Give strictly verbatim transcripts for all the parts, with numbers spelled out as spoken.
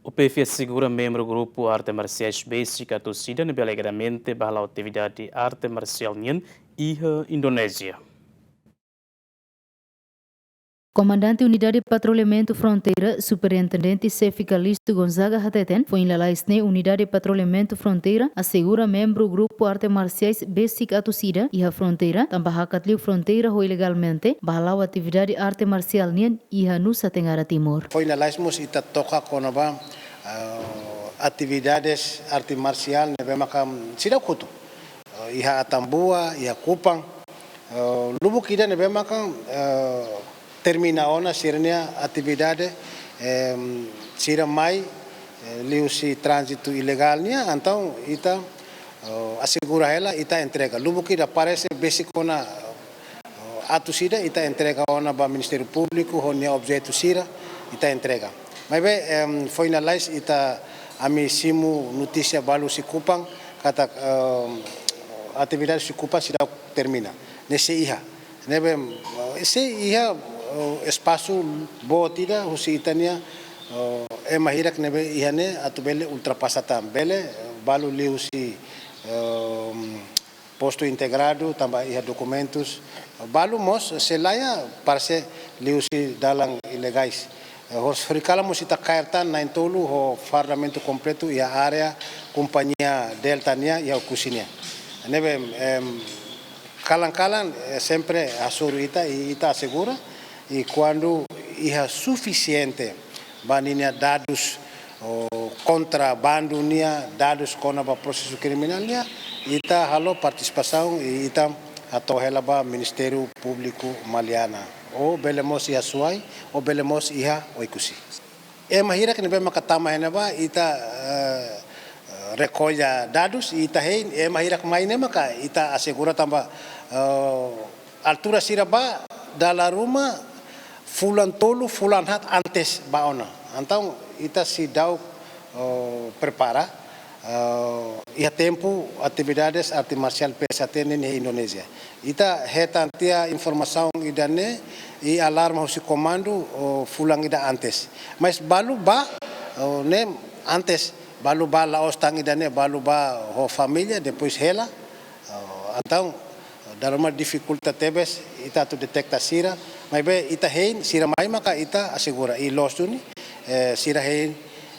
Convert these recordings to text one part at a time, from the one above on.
UPF asegura membru grupu arte marsiais besik atus ida ne'ebé alegadamente bá hala'o atividade arte marsiál nian iha Indonézia. Komandante Unidade Patrulhamentu Fronteira, Superintendente Xefe Calixto Gonzaga hateten, foin lalais ne'e Unidade Patrulhamentu Fronteira asegura membru grupu arte marsiais besik atus ida iha fronteira, tanba hakat liu fronteira ho ilegalmente, bá hala'o atividade arte marsiál nian iha Nusa Tenggara Timur. Foin lalais mós ita toka kona-ba, eh, atividades arte marsiál ne'ebé maka seidauk hotu. Eh, iha Atambua, iha Kupang. Eh, lubuk ida ne'ebé maka, eh, termina ona sira-nia atividade, em, sira mai, eh, liuhusi tránzitu ilegál nian, entaun ita, eh, asegura hela ita entrega. Lubuk ida parese besik ona, eh, atus ida ita entrega ona ba Ministériu Públiku, ho nia objetu sira, ita entrega. Maibé, em, foin lalais ita, ami simu notísia balu husi Kupang, katak, em, atividade husi Kupang seidauk termina. Ne'e sei iha. Ne'ebé, eh, sei iha, eh, espasu boot ida husi ita-nia, eh, ema hirak ne'ebé iha ne'e atu bele ultrapasa tan. Bele, eh, balu liuhusi, em, postu integradu, tanba iha dokumentus. Balu mós sei laiha parese liuhusi dalan ilegais. Eh, hor-, horikalan mós ita kaer tan na'in-tolu ho fardamentu kompletu iha área kompañia Delta nian iha Oekusi nian. Ne'ebé, em, kalan-kalan, eh, sempre hasoru ita, i ita asegura, i kuandu iha sufisiente ba ninia dadus, ou kontrabandu nian, dadus kona-ba prosesu kriminál nian, ita halo partisipasaun i ita hato'o hela ba Ministériu Públiku Maliana. Ou bele mós iha Suai, ou bele mós iha Oekusi. Ema hirak ne'ebé maka tama iha ne'ebá, ita, eh, rekolla dadus, ita hein, ema hirak mai ne'e maka ita asegura tanba, eh, altura sira bá dala ruma fulan tolu, fulan haat antes bá ona. Entaun, ita seidauk, eh, prepara, eh, iha tempu atividades arte marsiál PSHT nian iha Indonézia. Ita hetan tiha informasaun ida-ne'e i alarma husi komandu, oh, fulan ida antes. Mas balu bá, oh, ne'e antes, balu bá la'ós tan ida-ne'e, balu bá ho família, depois hela. Oh, entaun, dala ruma difikulta tebes ita atu deteta sira, maibé ita hein, sira mai maka ita asegura. I loos duni, eh, sira hein,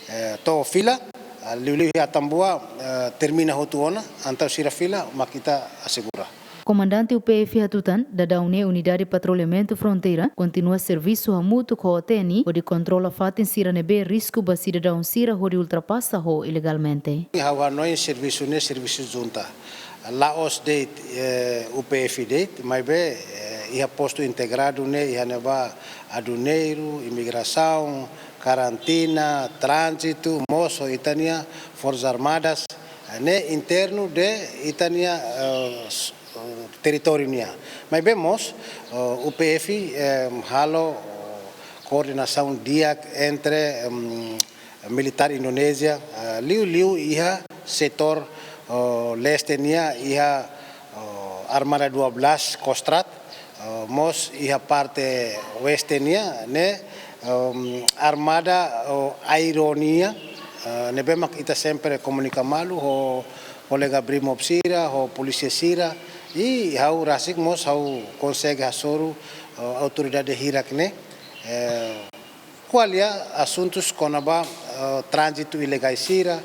eh, to'o fila, ah, liuliu iha Atambua, eh, termina hotu ona, entaun sira fila, mak ita asegura. Komandante UPF hatutan, daudaun ne'e Unidade Patrulhamentu Fronteira kontinua servisu hamutuk ho OTN, hodi kontrola fatin sira ne'ebé risku ba sidadaun sira hodi ultrapasa ho ilegalmente. Ha'u hanoin servisu ne'e servisu junta. La'ós de'it, eh, UPF de'it, maibé, eh, iha postu integradu ne'e, iha ne'ebá aduaneiru, imigrasaun, karantina, tránzitu, mós ho ita-nia Forsas Armadas, eh, ne'e internu de ita-nia, eh, s-, eh, territóriu nian. Maibé mós, eh, UPF, eh, halo, eh, koordenasaun di'ak entre, em, militár Indonézia, eh, liuliu iha setór, eh, leste nian iha, eh, Armada dua belas Kostrad, eh, mós iha parte oeste nian, ne'e, em, Armada, eh, Aéreu nian, eh, ne'ebé mak ita sempre komunika malu ho kolega Brimob sira, ho polísia sira, i ha'u rasik mós ha'u konsege hasoru, eh, autoridade hirak ne'e, eh, ko'alia asuntus kona-ba, eh, tránzitu ilegál sira,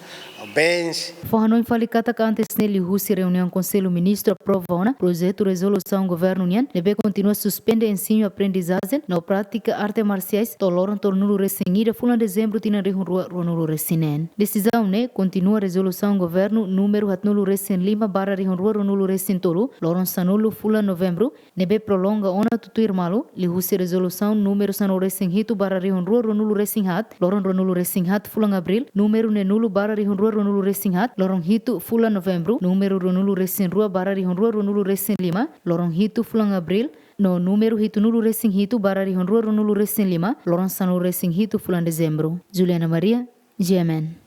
bens. Fó hanoin fali katak antes ne'e liuhusi reuniaun Konsellu Ministru aprova ona projetu rezolusaun governu nian, ne'ebé kontinua suspende ensinu-aprendizajen no prátika arte marsiais to'o loron tolunulu-resin-ida fulan Dezembru tinan rihun rua ruanulu-resin-neen. Desizaun ne'e kontinua rezolusaun governu númeru haatnulu-resin-lima barra rihun rua ruanulu-resin-tolu, loron sanulu fulan Novembru, ne'ebé prolonga ona tutuir malu, liuhusi rezolusaun númeru sanulu-resin-hitu barra rihun rua ruanulu-resin-haat, loron ruanulu-resin-haat fulan Abríl, númeru neenulu barra rihun rua ruanulu-resin-haat, loron hitu fulan Novembru, númeru ruanulu-resin-rua barra rihun rua ruanulu-resin-lima, loron hitu fulan Abríl, no númeru hitunulu-resin-hitu barra rihun rua ruanulu-resin-lima, loron sanulu-resin-hitu fulan Dezembru. Juliana Maria, GMN.